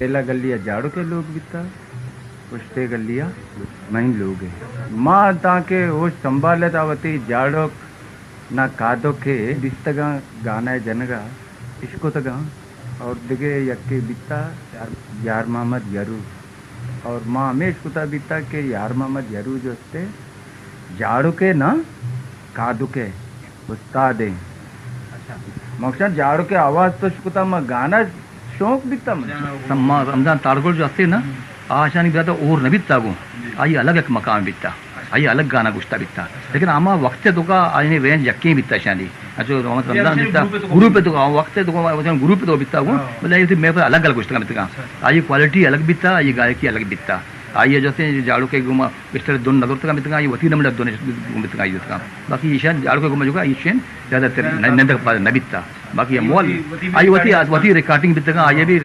پہلا گلی ءَ جاڑوک ءِ لوگ بیتا، پشتے گلی ءَ مئیں لوگ ءِ۔ ما تانکہ ہوش سنبھالت ءَ وتی جاڑوک نا کادوک ءِ دیستگاں، گانا ءِ جنگا اشکتگاں۔ اور دگہ یکے بیتا یار، یار محمد یرو۔ اور ما ہمے اشکتا بیتا کہ یار محمد یرو جو استے جاڑوک ءِ نا کادوک ءِ استاد ایں۔ مخصوصاً جاڑوک ءِ آواز تو اشکتا، ما گانا شوق بیتا من۔ سما رمضان تارگل جو استے نا، آ اشانی بیتا اور نہ بیتا گوں۔ آئی الگ یک مقام بیتا۔ آئی الگ گانا گوشتا بیتا۔ لیکن ہما وقت ءِ توکا آئی رینج یکیں بیتا اشانی۔ اچھا، محمد رمضان بیتا، گروپ ءِ توکا، ہما وقت ءِ توکا، گروپ ءِ توکا بیتا گوں۔ بلے آئی وتی محفل الگ الگ گوشتگا بیتگا۔ آئی کوالٹی الگ بیتا، آئی گائکی الگ بیتا۔ آئی جسے جاڑوک ءِ گوما بیشتر دن نہ زرتگاں بیتگاں، آئی وتی نمبر دن بیتگاں، آئی بیتگاں۔ باقی ایشان جاڑوک ءِ گوما جو کہ ایشان زیادہ تر نندگ پاد نہ بیتا۔ باقی مول آئی وتی، وتی ریکارڈنگ بیتگاں، آئی بھی